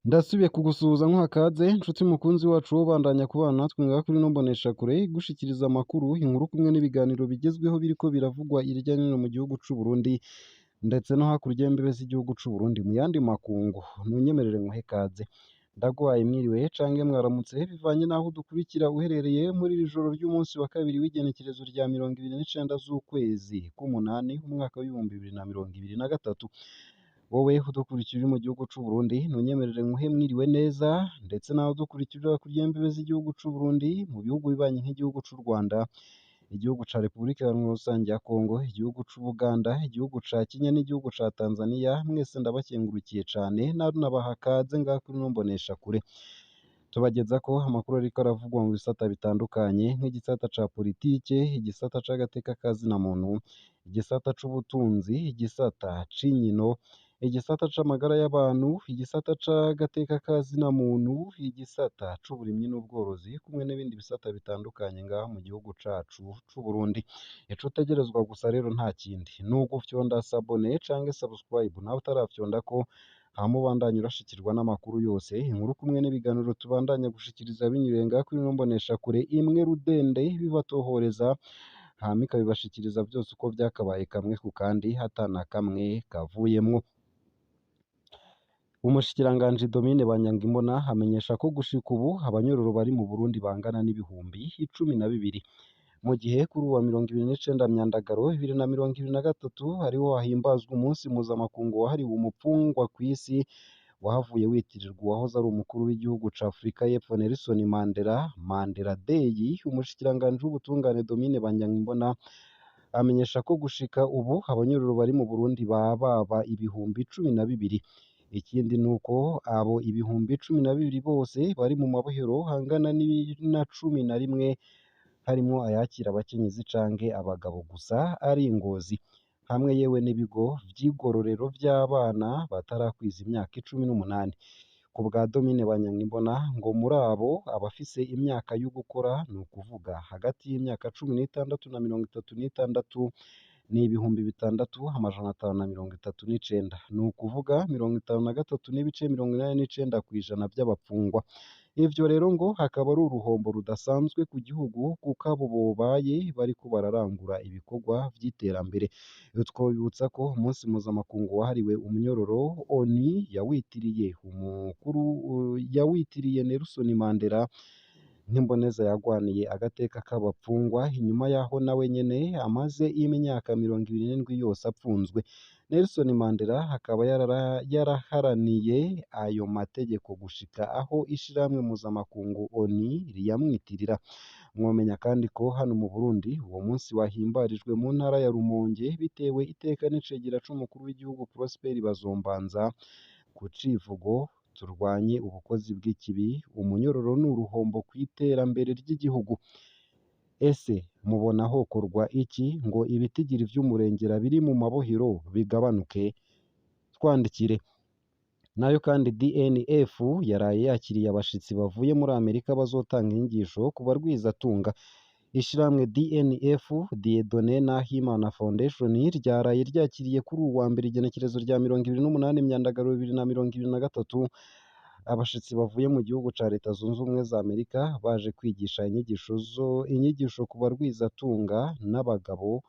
Ndasubiye kugusuhuza nkuha kaze nshuti mukunzi wacu wobandanya kubana natwe ngaha kuri ino mboneshakure igushikiriza amakuru, inkuru kumwe n'ibiganiro bigezweho biriko biravugwa irya nino mu gihugu c'u Burundi ndetse no hakurya y'imbibe z'igihugu c'u Burundi mu yandi makungu. Nunyemerere nkuhe kaze, ndaguhaye mwiriwe canke mwaramutse bivanye n'aho udukurikira uherereye muri iri joro ry'umunsi wa kabiri w'igenekerezo rya 29 z'ukwezi k'umunani umwaka w'2023. Wowe udukurikira uri mu gihugu c'u Burundi, ntunyemerere nkuhe mwiriwe neza, ndetse nawe udukurikira uri hakurya y'imbibe z'igihugu c'u Burundi mu bihugu bibanyi nk'igihugu c'u Rwanda, igihugu ca Repubulika Iharanira Rusange ya Kongo, igihugu c'Ubuganda, igihugu ca Kenya n'igihugu ca Tanzania, mwese ndabakengurukiye cane nabaha kaze ngaha kuri ino mboneshakure. Tubagezako amakuru ariko aravugwa mu bisata bitandukanye nk'igisata ca politike, igisata c'agateka ka zina muntu, igisata c'ubutunzi, igisata c'inkino, igisata c'amagara y'abantu, igisata c'agateka ka zina muntu, igisata c'uburimyi n'ubworozi kumwe n'ibindi bisata bitandukanye ngaha mu gihugu cacu c'u Burundi. Ico utegerezwa gusa rero nta kindi ni ugufyonda s'abonner canke subscribe nawe utarafyondako, hama ubandanye urashikirwa n'amakuru yose, inkuru kumwe n'ibiganiro tubandanya gushikiriza binyuriye ngaha kuri ino mboneshakure imwe rudende bibatohoreza, hama ikabibashikiriza vyose uko vyakabaye kamwe ku kandi ata na kamwe kavuyemwo. Umushikiranganji Domine Banyankimbona amenyesha ko gushika ubu abanyororo bari mu Burundi bangana n'12,000, mu gihe kuri uwa 29 Myandagaro 2023 ariho hahimbazwa umunsi mpuzamakungu wahariwe umupfungwa kw'isi, wahavuye witirirwa uwahoze ari umukuru w'igihugu ca Afrika y'Epfo Nelson Mandela, Mandela Day. Umushikiranganji w'ubutungane Domine Banyankimbona amenyesha ko gushika ubu abanyororo bari mu Burundi bababa 12,000. Ikindi nuko abo 12,000 bose bari mu mabohero angana na 11, harimwo ayakira abakenyezi canke abagabo gusa ari i Ngozi, hamwe yewe n'ibigo vy'igororero vy'abana batarakwiza imyaka 18. Ku bwa Domine Banyankimbona ngo muri abo abafise imyaka y'ugukora, ni ukuvuga hagati y'imyaka 16 na 36, ni 6,539, ni ukuvuga 53.89% vy'abapfungwa. Ivyo rero ngo hakaba ari uruhombo rudasanzwe ku gihugu kuko abo bobaye bariko bararangura ibikorwa vy'iterambere. Twobibutsa ko umunsi mpuzamakungu wahariwe umunyororo ONU yawitiriye umukuru yawitiriye Nelson Mandela nk'imboneza yagwaniye agateka k'abapfungwa, inyuma yaho nawe nyene amaze imyaka 27 yose apfunzwe. Nelson Mandela akaba yaraharaniye ayo mategeko gushika aho ishirahamwe mpuzamakungu ONU riyamwitirira. Mwomenya kandi ko hano mu Burundi uwo munsi wahimbarijwe mu ntara ya Rumonge bitewe iteka n'icegera c'umukuru w'igihugu Prosper Bazombanza ku civugo turwanye ubukozi bw'ikibi, umunyororo ni uruhombo kw'iterambere ry'igihugu. Ese mubona hokorwa iki ngo ibitigiri vy'umurengera biri mu mabohero bigabanuke? Twandikire. Nayo kandi DNF yaraye yakiriye abashitsi bavuye muri Amerika bazotanga inyigisho ku barwizatunga. Ishirahamwe DNF, Dieudonné Nahimana Foundation, ryaraye ryakiriye kuri uwu wa mbere igenekerezo rya 28 Myandagaro 2023 abashitsi bavuye mu gihugu ca Leta Zunze Ubumwe za Amerika baje kwigisha inyigisho ku barwizatunga n'abagabo,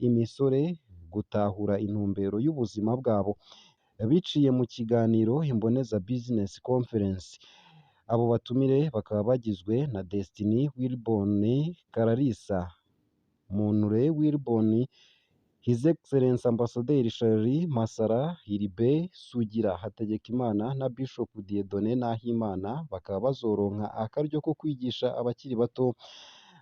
imisore, gutahura intumbero y'ubuzima bwabo biciye mu kiganiro Imboneza Business Conference. Abo batumire bakaba bagizwe na Destiny Wilborn, Clarissa Munure Wilborn, His Excellence Ambassadeur Charles Masara, Hiribe Sugira Hategekimana na Bishop Dieudonné Nahimana, bakaba bazoronka akaryo ko kwigisha abakiri bato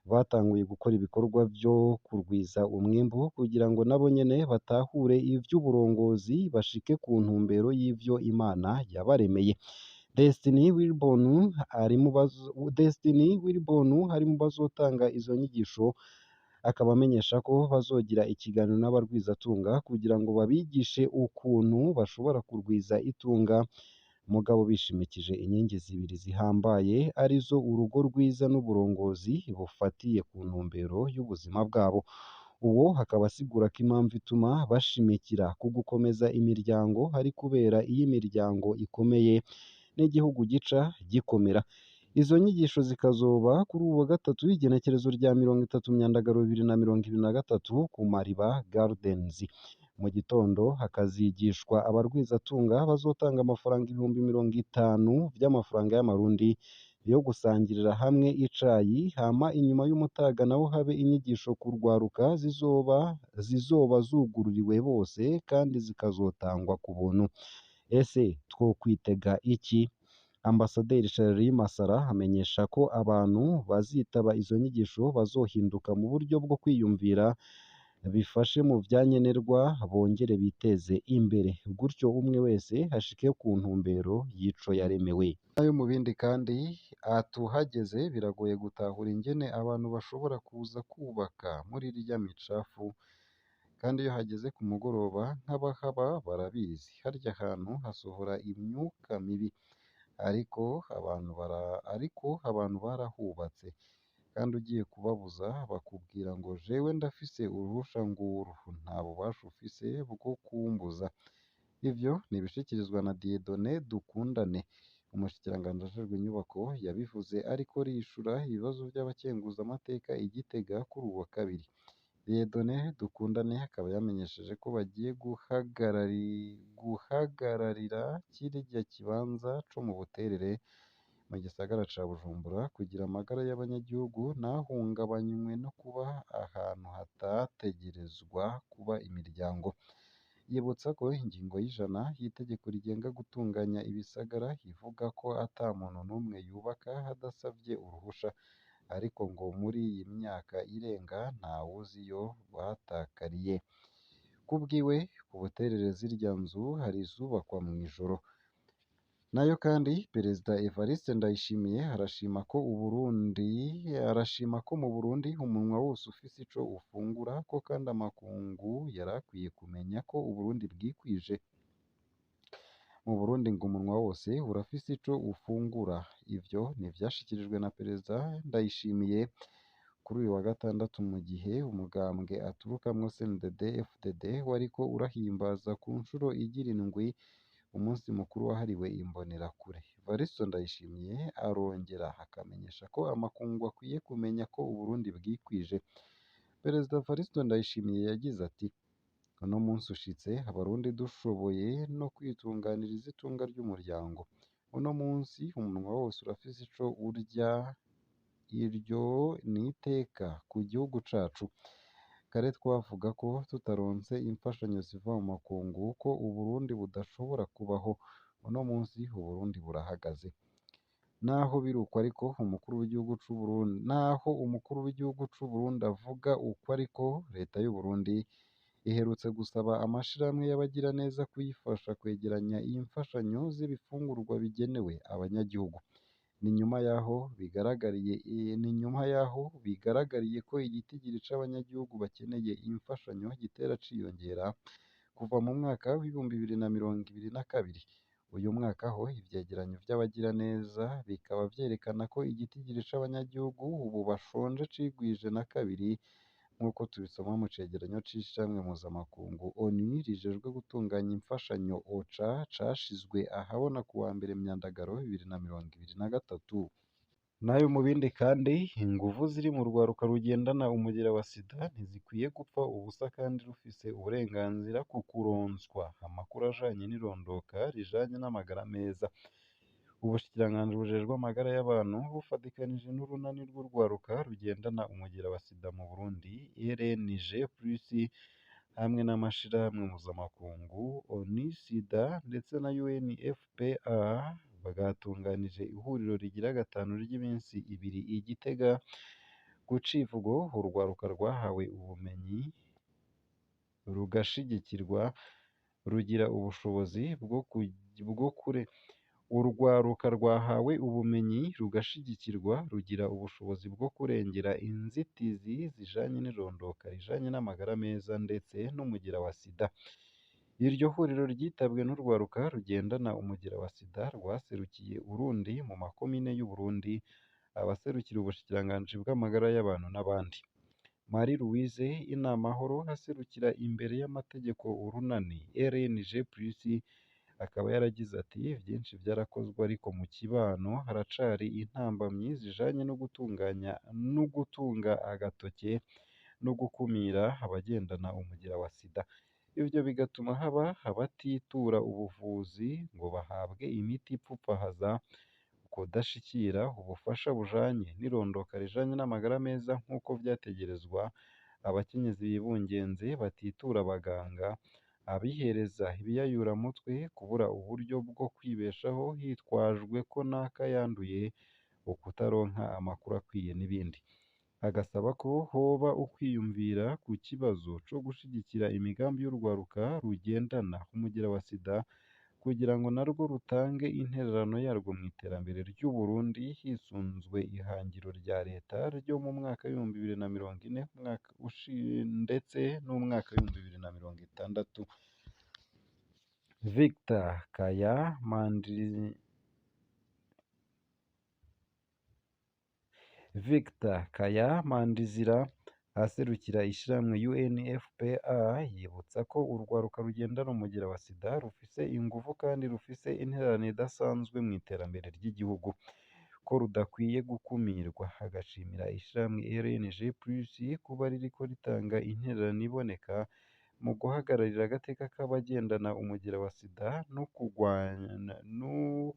batanguye gukora ibikorwa vyo kurwiza umwimbu kugira ngo nabo nyene batahure ivy'uburongozi bashike ku ntumbero y'ivyo Imana yabaremeye. Destiny Wilborn Destiny Wilborn ari mu bazotanga izo nyigisho, akaba amenyesha ko bazogira ikiganiro n'abarwizatunga kugira ngo babigishe ukuntu bashobora kurwiza itunga mugabo bishimikije inkingi zibiri zihambaye arizo urugo rwiza n'uburongozi bufatiye ku ntumbero y'ubuzima bwabo. Uwo akaba asigura ko impamvu ituma bashimikira ku gukomeza imiryango ari kubera iyo imiryango ikomeye n'igihugu gica gikomera. Izo nyigisho zikazoba kuri uwu wa gatatu igenekerezo rya 30 Myandagaro 2023 ku Mariba Gardens. Mu gitondo hakazigishwa abarwizatunga bazotanga amafaranga 50,000 vy'amafaranga y'amarundi yo gusangirira hamwe icayi, hama inyuma y'umutaga naho habe inyigisho ku rwaruka zizoba zugururiwe bose kandi zikazotangwa ku buntu. Ese twokwitega iki? Ambasaderi Charly Masara amenyesha ko abantu bazitaba izo nyigisho bazohinduka mu buryo bwo kwiyumvira, bifashe mu vyankenerwa bongere biteze imbere, gutyo umwe wese ashike ku ntumbero y'ico yaremewe. Nayo mu bindi kandi atuhageze biragoye gutahura ingene abantu bashobora kuza kubaka muri irya micafu, kandi iyo hageze ku mugoroba nk'abahaba barabizi, harya hantu hasohora imyuka mibi, ariko abantu barahubatse, kandi ugiye kubabuza bakubwira ngo jewe ndafise uruhusha nguru, nta bubasha ufise bwo kumbuza. Ivyo ni ibishikirizwa na Dieudonné Dukundane, umushikiranganji ajejwe inyubako, yabivuze ariko yishura ibibazo vy'abakenguzamateka i Gitega kuri uwu wa kabiri. Dieudonné Dukundane akaba yamenyesheje ko bagiye guhagararira kirya kibanza co mu Buterere mu gisagara ca Bujumbura kugira amagara y'abanyagihugu ntahungabanywe no kuba ahantu hatategerezwa kuba imiryango. Yibutsa ko ingingo y'100 y'itegeko rigenga gutunganya ibisagara ivuga ko ata muntu n'umwe yubaka adasavye uruhusha, ariko ngo muri iyi myaka irenga ntawuzi iyo batakariye. Kubwiwe ku Buterere zirya nzu hari izubakwa mw'ijoro. Nayo kandi Perezida Evariste Ndayishimiye arashima ko mu Burundi umunwa wose ufise ico ufungura, ko kandi amakungu yarakwiye kumenya ko Uburundi bwikwije. Mu Burundi ngo umunwa wose urafise ico ufungura. Ivyo ni ivyashikirijwe na Perezida Ndayishimiye kuri uyu wa gatandatu mu gihe umugambwe aturukamwo CNDD FDD wariko urahimbaza ku nshuro igira indwi umunsi mukuru wahariwe imbonerakure. Evaristo Ndayishimiye arongera akamenyesha ko amakungu akwiye kumenya ko Uburundi bwikwije. Perezida Evaristo Ndayishimiye yagize ati: "Uno munsi ushitse abarundi dushoboye no kwitunganiriza itunga ry'umuryango. Uno munsi umunwa wose urafise ico urya, iryo ni iteka ku gihugu cacu. Kare twavuga ko tutaronse imfashanyo ziva mu makungu ko Uburundi budashobora kubaho. Uno munsi Uburundi burahagaze." Naho biruko ariko umukuru w'igihugu c'u Burundi naho umukuru w'igihugu c'u Burundi avuga uko, ariko leta y'u Burundi iherutse gusaba amashirahamwe y'abagiraneza kuyifasha kwegeranya imfashanyo z'ibifungurwa bigenewe abanyagihugu. Ni nyuma yaho bigaragariye ko igitigiri c'abanyagihugu bakeneye imfashanyo gitera ciyongera kuva mu mwaka w'2022. Uyu mwaka ho ivyegeranyo vy'abagiraneza bikaba vyerekana ko igitigiri c'abanyagihugu ubu bashonje cigwije na kabiri, nk'uko tubisoma mu cegeranyo c'ishirahamwe mpuzamakungu ONU rijejwe gutunganya imfashanyo OCHA cashizwe ahabona ku wa mbere Myandagaro 2023. Nayo mu bindi kandi, inguvu ziri mu rwaruka rugendana umugera wa sida ntizikwiye gupfa ubusa kandi rufise uburenganzira ku kuronswa amakuru ajanye n'irondoka rijanye n'amagara meza. Ubushikiranganji bujejwe amagara y'abantu bufadikanije n'urunani rw'urwaruka rugendana umugera wa sida mu Burundi RNG+, hamwe n'amashirahamwe mpuzamakungu ONU Sida ndetse na UNFPA bwatunganije ihuriro rigira gatanu ry'iminsi ibiri i Gitega ku civugo urwaruka rwahawe ubumenyi rugashigikirwa rugira ubushobozi bwo kure urwaruka rwahawe ubumenyi rugashigikirwa rugira ubushobozi bwo kurengera inzitizi zijanye n'irondoka rijanye n'amagara meza ndetse n'umugera wa sida. Iryo huriro ryitabwe n'urwaruka rugendana umugera wa sida rwaserukiye Urundi mu makomine y'u Burundi, abaserukira ubushikiranganji bw'amagara y'abantu n'abandi. Marie Louise Inamahoro aserukira imbere y'amategeko urunani RNG+, Akaba yaragize ati "Vyinshi vyarakozwe ariko mu kibano haracari intambamyi zijanye no gutunganya no gutunga agatoke no gukumira abagendana umugera wa sida. Ivyo bigatuma haba abatitura ubuvuzi ngo bahabwe imiti ipfupfahaza, kudashikira ubufasha bujanye n'irondoka rijanye n'amagara meza nk'uko vyategerezwa, abakenyezi bibungenze batitura abaganga, abihereza ibiyayuramutwe, kubura uburyo bwo kwibeshaho hitwajwe ko naka yanduye, ukutaronka amakuru akwiye n'ibindi. Agasaba ko hoba ukwiyumvira ku kibazo co gushigikira imigambi y'urwaruka rugendana umugera wa sida kugira ngo narwo rutange intererano yarwo mu iterambere ry'u Burundi hisunzwe ihangiro rya leta ryo mu mwaka w'2040 umwaka ndetse n'umwaka w'2060. Victor Kaya Mandri Victor Kaya Mandizira aserukira ishirahamwe UNFPA yibutsa ko urwaruka rugendana umugera wa sida rufise inguvu kandi rufise intererano idasanzwe mu iterambere ry'igihugu, ko rudakwiye gukumirwa. Agashimira ishirahamwe RNG Plus kuba ririko ritanga intererano iboneka mu guhagararira agateka k'abagendana umugera wa sida no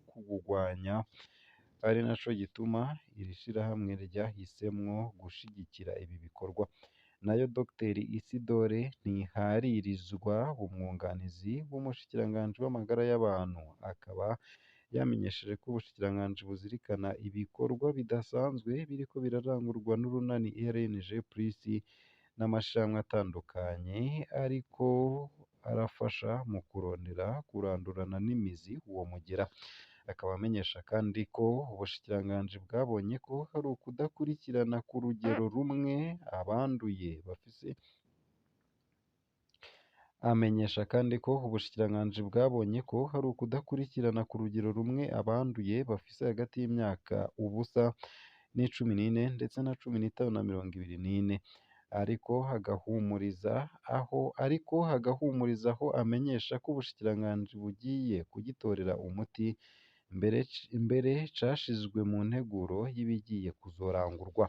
kuwugwanya, ari naco gituma iri shirahamwe ryahisemwo gushigikira ibi bikorwa. Nayo Dr Isidore Ntiharirizwa, umwunganizi w'umushikiranganji w'amagara y'abantu, akaba yamenyesheje ko ubushikiranganji buzirikana ibikorwa bidasanzwe biriko birarangurwa n'urunani RNG Plus n'amashirahamwe atandukanye ariko arafasha mu kurondera kurandurana n'imizi uwo mugera. Akaba amenyesha kandi ko ubushikiranganji bwabonye ko hari ukudakurikirana ku rugero rumwe abanduye bafise Amenyesha kandi ko ubushikiranganji bwabonye ko hari ukudakurikirana ku rugero rumwe abanduye bafise hagati y'imyaka 0 na 14 ndetse na 15 na 24, ariko agahumuriza aho amenyesha ko ubushikiranganji bugiye kugitorera umuti mbere cashizwe mu nteguro y'ibigiye kuzorangurwa.